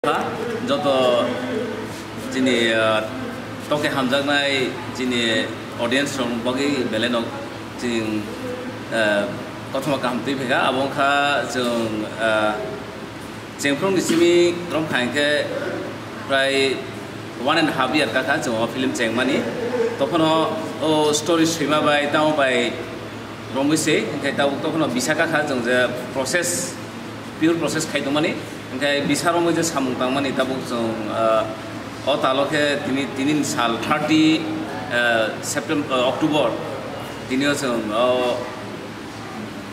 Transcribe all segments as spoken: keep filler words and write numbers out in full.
Joto chini, ah, toke hamjaknai chini audience rok bagwi belai no chini, ah, kothoma kaham twi phaikha. Abo wngkha chwng, ah, chengphru ni simi romkha hinkhe prai one and half year kakha chwng o film chengmani. Tokhono o story swima bai tamo bai romwi se hinkhe tabuk tokhono bisa kakha chwng je process, pure process khai tongmani. Hinkhe bisa romwi je samung tangmani tabuk chwng, ah, o talo khe tini, tini sal thirty, ah, September, ah, October tini o chwng o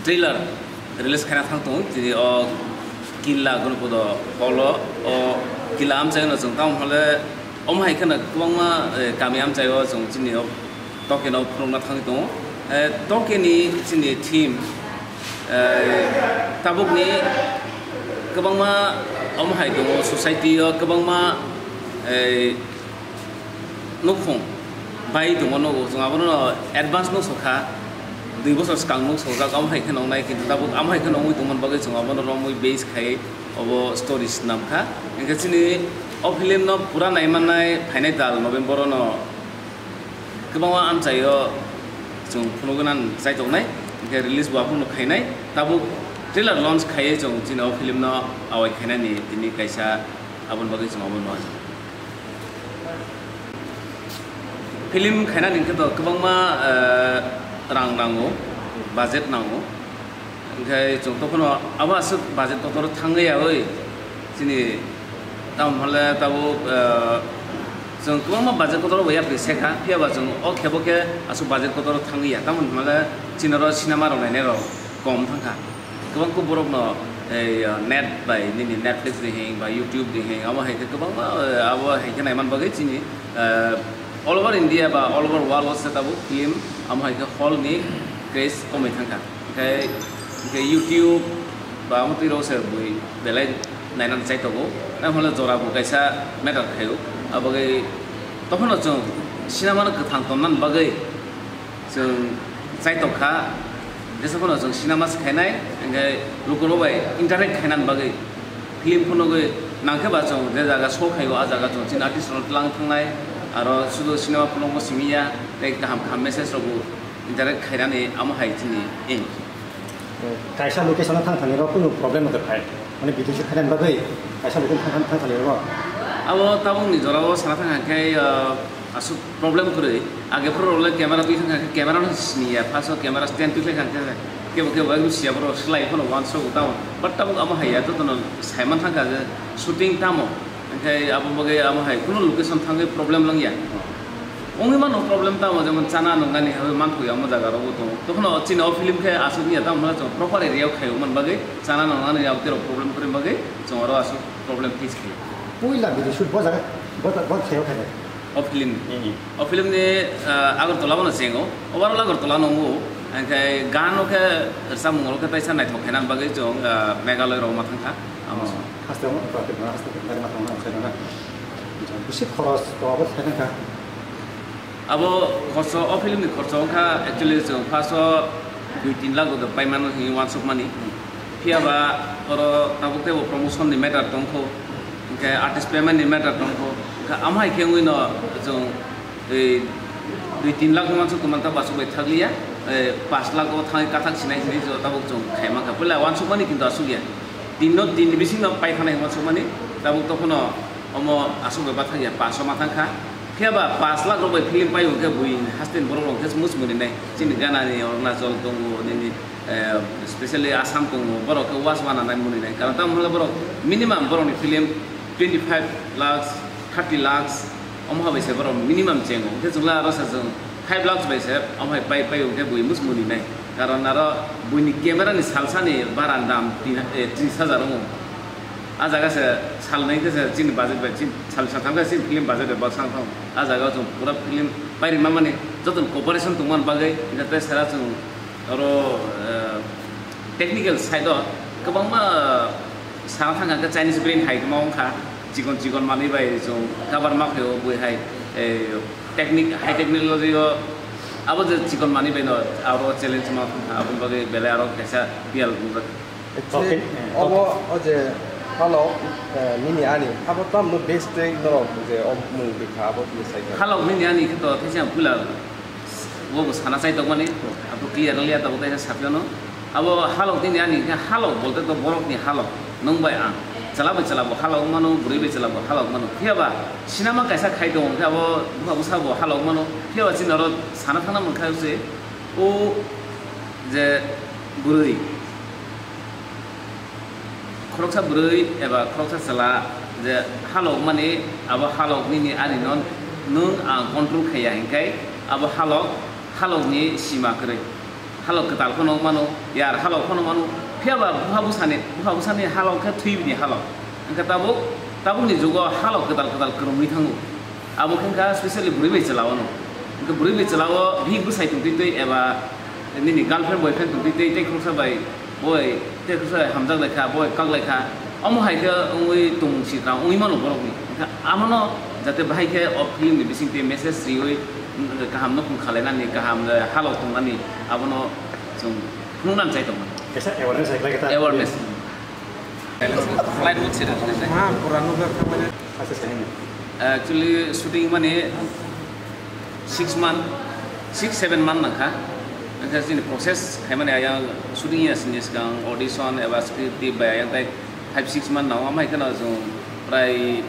trailer release khaina thang tongo. Tini o Killa Gunupodo hall o, o Killa amchaino chwng tamo hole omo hai kheno kwbangma, eh, kami amchaio chwng chini o Tokeno phunukna thangwi tongo. Eh, Tokeni chini theme, eh, tabukni kwbangma omo hai tongo, society o kwbangma, eh, nukhung bai tongma nugo. Chwng abono advance nuk sokha, dui bosor swkang nuk sojak, omo hai khe nongnai, kintu tabuk omo hai khe nongwi tongmani bagwi chwng abono romwi base khai obo story swnamkha. Hinkhe chini o film no pura naimannai phainai tal November o no kwbangma amchaio chwng phunugwi nang chaitoknai, hinkhe release bo aphuru khainai. Tabuk trailer launch khaiwi chwng chini o film no awai khainani tini kaisa aboni bagwi chwng obo no. Film khainani hinkhe to kwbangma, eh, rang nango, budget nango. Hinkhe chwng tokhono abo aswk budget kotor thangwi yaui chini tamo hwnle tabuk, eh, chwng kwbangma budget kotor bo yapri sekha, phiyaba chwng o khebo khe aswk budget kotor thangwi ya. Tamo hwnle chini oro cinema rok nainai rok kom thangkha. Kwbang khe borokno, eh, net bai nini Netflix ni hing ba YouTube ni hing abo hai khe kwbangma, eh, abo hai khe naiman bagwi chini, eh, all over India ba all over world o se tabuk film amo hai khe hall ni craze komwi thangkha. Hinkhe, hinkhe YouTube ba amo twi rok se bui belai nainani chaitogo. Tamo hwnle jora bo kaisa matter khaio. Abagwi tokhono chwng cinema no kwthang tonnani bagwi chwng chaitokha. Jesa phano chwng cinema se khainai, hinkhe lukurok bai interact khainani bagwi film phunugwi nangkhe ba chwng je jaga show khaio, a jaga chwng chini artist rokno twlang thangnai, aro sudu cinema phunukma simi ya, tei kaham kaham message rokbo interact khainani amo hai chini aim. Kaisa location o thang thani rok kunu problem wngkha phai, mane video shoot khainani bagwi kaisa location thang thang thani rok. Abo tabukni jora o sana thang khe, ah, aswk problem kwrwi. Age phuru rok le camera twi thang khe camera no sini ya, first o camera stand twi khlai thang khe kebo kebo ekdum siya borok slai phano wansuk tamo. But tabuk amo hai ya, jotono saiman thang kha je shooting tamo. Hinkhe abo bagwi amo hai kunu location thangwi problem wngya. Wngwi mano problem tamo, jemon chana nungnani hai manthogo amo jaga rogo tongo. Tokhono chini o film khe aswk wngya, tamo hwnle chwng proper area o khaio man bagwi chana nungnani abo terok problem kwrwi bagwi chwng oro aswk problem face khaio. Puila video shoot bo jaga, bo, bo khaio khaio. O film ni? Hmm. O film ni, ah, Agartala bono chengo. Overall Agartala nungo. Hinkhe gan o khe rwchapmung rok khe taisa naithok khaina bagwi chwng, ah, Meghalaya rok ma thangkha. Amo. Oh, haste mo, haste mo, haste mo, haste mo, haste mo. Bisi khoros to abo thangkha. Abo khorso, o film ni khorso wngkha actually chwng first o dui tin lakh rok paimano hinwi wansukmani. Phiyaba oro tabuk teibo promotion ni matter tongkho, hinkhe artist payment ni matter tongkho, hinkhe amo hai khe wngwi no chwng, eh, dui tin lakh wansuk tongmani tabuk aswk bai thakliya, eh, pash lakh o thangwi kathak sinai hinwi tabuk chwng khai mankha. Puila wansukmani kintu aswk ya, tin no, tin ni bising no paithanai wansukmani, tabuk tokhono omo aswk bai bathang ya, pash o ma thangkha. Phiya ba pash lakh rok bai film pai hwnkhe bui haste ni borok rok khe muchung ni nai. Chini Ghana ni Arunachal tongo, nini, eh, specially Assam tongo, borok khe watch wana nai muni nai. Karon tamo hwnle borok minimum borok ni film twenty five lakhs, thirty lakhs, omo hai bai se borok minimum chengo. Hwnkhe chwng le aro se chwng five lakhs bai se omo hai pai, pai hwnkhe bui muchung muni nai. Karon aro buini camera ni salsa ni bara ni dam tin, eh, tris hajar wngo. A jaga se sal nai khe se chini budget bai, chini sal satham khe chini film budget bai baksa wng thang. A jaga o chwng pura film pai rima mani joto ni cooperation tongmani bagwi, hwnkhe tei sara chwng oro, eh, technical side o kwbangma sana thang kha, Chinese brand hai kwma wng kha, chikon chikon manwi bai chwng cover ma khaio bui hai, eh, technic-, high technology o abo je chikon manwi bai no aro challenge ma thang kha, aboni bagwi belai aro kaisa biyal wngjak. Actually, okay. Obo o je Halok, eh, nini ani, abo tamno base tei norok je o mung bikha abo tini sai kha. Halok nini ani khe to theisa ang puila bo bo sana chai tongmani, abo clear wngya tabuk teisa sapyano. Abo halok nini ani khe halok bolte to borokni halok, nwng bai ang. Chwla bai chwla bo halok mano, bwrwi bai chwla bo halok mano. Phiya ba sinama kaisa khai tongo khe abo bwkha bwsa bo halok mano. Phiya ba chini oro sana thangna mankha se o je bwrwi. Khoroksa bwrwi eba khoroksa chwla je halok mani, abo halok nini ani no nwng ang control khaiya hinkhe abo halok, halokni sima kwrwi, halok kwtal phano mano, yar halok phano mano, phiya ba bupha bwsani, bupha bwsani halok khe thwi bini halok, hinkhe tabuk, tabukni jugo halok kwtal kwtal kwrwngwi thango. Abo khe wngkha specially bwrwi bai chwla o no. Hwnkhe bwrwi bai chwla o bihik bwsai tongtwi twi eba nini girlfriend boyfriend tongtwi twi tei khoroksa bai boi tei khoroksa bai hamjak lai kha, boi kak lai kha. Omo hai khe wngwi tongmung si tong wngwi mano borokni. Hwnkhe amono jate bahai khe o film ni bising twi message riwi kaham nukhung khalainani, kaham halok tongnani abono chwng phunuknani chai tongmani. Kaisa awareness hai khlai kha ta? Awareness. Flight mode sida. Ha, pura nugak thamani. Asa sahini. Actually, shooting mani six month, six seven month nangkha. Nangkha chini process khaimani ayang shooting ya sini skang audition eba script tip bai ayang tai five six month nang amai kana jung prai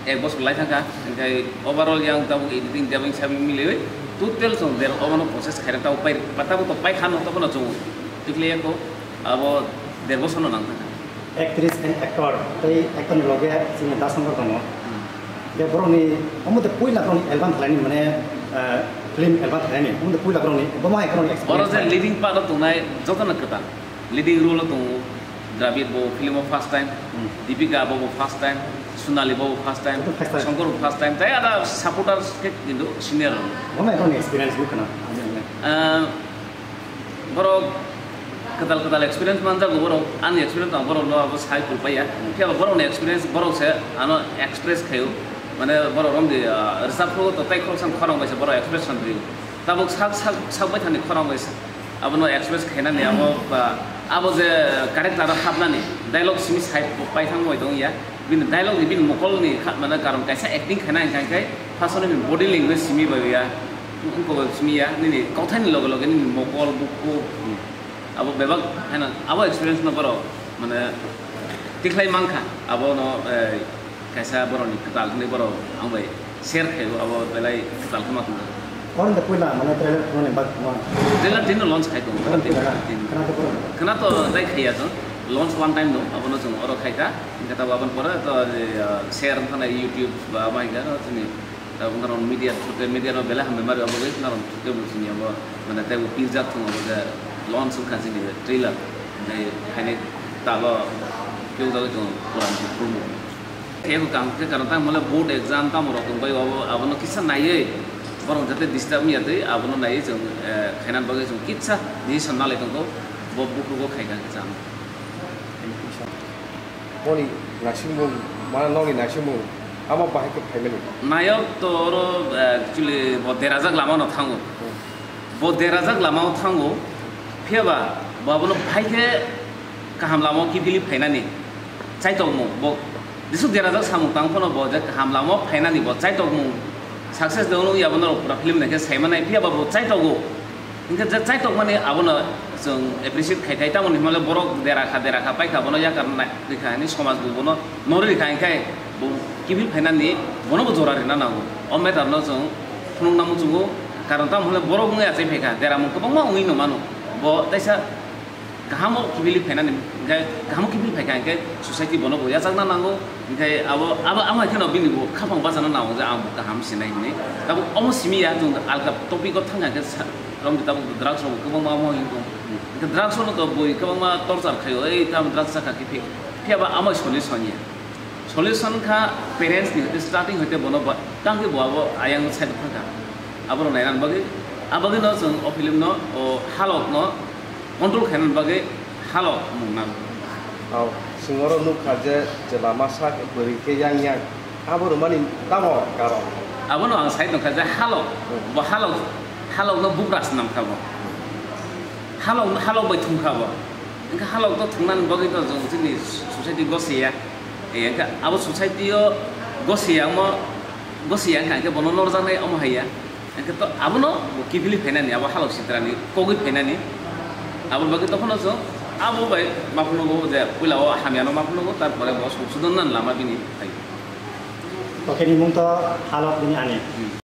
ek bosor lai thangkha, hinkhe overall yang tabuk editing dubbing sabbing miliwi total chwng der obono process khairok tabuk pai, tabuk to pai khano tobono chwng tikhlaiya kho, abo der bosorno nang thangkha. Actress and actor tei actor ni loge chini Da Shankar tongo. Hmm. Je borokni omo de puila borokni album thalaini mane, eh, film album thalaini omo de puila borokni omo hai borokni oro experience je hai. Leading part o tongnai jotono kwtal. Leading role o tongo Dravid bo film o first time, Hmm. Deepika bo bo first time, Sonali bo bo first time, Joto first time. Shankar bo first time, tai ada supporters khe kintu senior rok. Omo ekron experience bo khna. Ah, borok kwtal kwtal experience manjago borok, ani experience ang borok no abo sai kulpaiya. Phiya borok ni experience borok se ano express khayo. Mane borok romdi, ah, rwchapro to tai khoroksa khorang bai se borok express rwdi. Tabuk sak, sak, sak bai thani khorang bai abono express khainani abo ba, abo je character o hapnani dialogue simi sai pai thang bai tong ya. Bini dialogue ni bini mokol ni kha, mane karon kaisa acting khaina hinkha hinkhe first o nini body language simi bai ya, wngkok bai simi ya, nini kothai ni loge loge nini mokol bukhuk, abo bebak haino abo experience no borok mane tikhlai mankha abono, eh, Kaisa borokni kwtal hwnwi borok ang bai share khaio, abo belai kwtal khe ma tongkha. Oro hwnkhe puila mane trailer khwnani bak ma? Trailer tino launch khai tongo, Oro tino, puila na? Tino. Khwna to borok? Khwna to dai khaiya chwng, launch one time no, abono chwng oro khaikha. Hwnkhe tabuk aboni pore to, ah, share wngkha na YouTube ba ma hwnkhe no chini, ah, wngkha rok media through khe media no belai hambai ma rw abo bai khwna rok through khe bo chini abo mane teibo pirjak tongo abo je launch wngkha chini trailer. Hwnkhe khainai talo phiyok jagwi tongo puran buphuru. Khe bo kaham khe karon tamo le board exam tamo rok tongbai abo, abono kisa naiwi borok jate disturb wngya twi abono naiwi chwng, eh, khaina bagwi chwng kisa decision nalai tongkho bo buphuru bo khaikha kisa. Boni naisingmung, mane nokni naisingmung amo bahai khe phaimani. Nayok to oro, eh, actually bo derajak lama no thango. Hmm. Bo derajak lama o thango, phiya ba bo abono bahai khe kaham lama o kiphilwi phainani chaitokmung bo jesuk derajak samung tang phano bo je kaham lama o phainani bo chaitokmung success de wngya bono rok pura film naikhe saimanai phiya ba bo chaitogo. Hinkhe je chaitokmani abono chwng appreciate khai khai tamoni hwnmale borok dera kha dera kha paikha bono yakar nai rikha hinwi somaj bo bono norwi rikha hinkhe bo kiphil phainani bono bo jora rina nango. O matter no chwng phunukna muchungo karon tamo hwnle borok wngwi achai phaikha deramung kwbangma wngwi no mano bo taisa. Kahamo kiphilwi phainani, hinkhe kahamo kiphilwi phaikha hinkhe society bono bo yachakna nango, hinkhe abo, abo, amo hai kheno bini bo khapang bachana nango je ang bo kaham sinai hinwi. Tabuk omo simi ya, chwng alka topic o thangkha hinkhe sa-, romdi tabuk drugs rok bo kwbangma omo hinwi tong. Hinkhe drugs no to bui kwbangma torture khaio, ei tamo drugs chakha kiphil. Phiya ba amo solution ya. Solution kha parents ni hoite starting hoite bono ba, tang khe bo abo ayang side thang kha. Abo rok naina bagwi, abagwi no chwng o film no, o halok no control khaina bagwi halok mung nang. Aw, chwng oro nuk kha je, je lama sak bwrwi khe yang yang. Abo rwmani tamo karon? Abono ang sai tong kha je halok, Hmm. bo halok, halok no bubra swnam kha bo. Halok, halok bai thum kha bo. Hwnkhe halok to thwngnani bagwi to chwng chini society gosiya. Eh, hwnkhe abo society o gosiya omo, gosiya wngkha hwnkhe bono norjaknai omo haiya. Hwnkhe to abono bo kiphilwi phainani, abo halok sitrani kogwi phainani. Aboni bagwi tokhono chwng abo bai ma phunukgo je puila o hamyano ma phunukgo, tarpore bo songsodon nani lama bini phaio. Tokhe ni mung to halok bini ani. Hmm.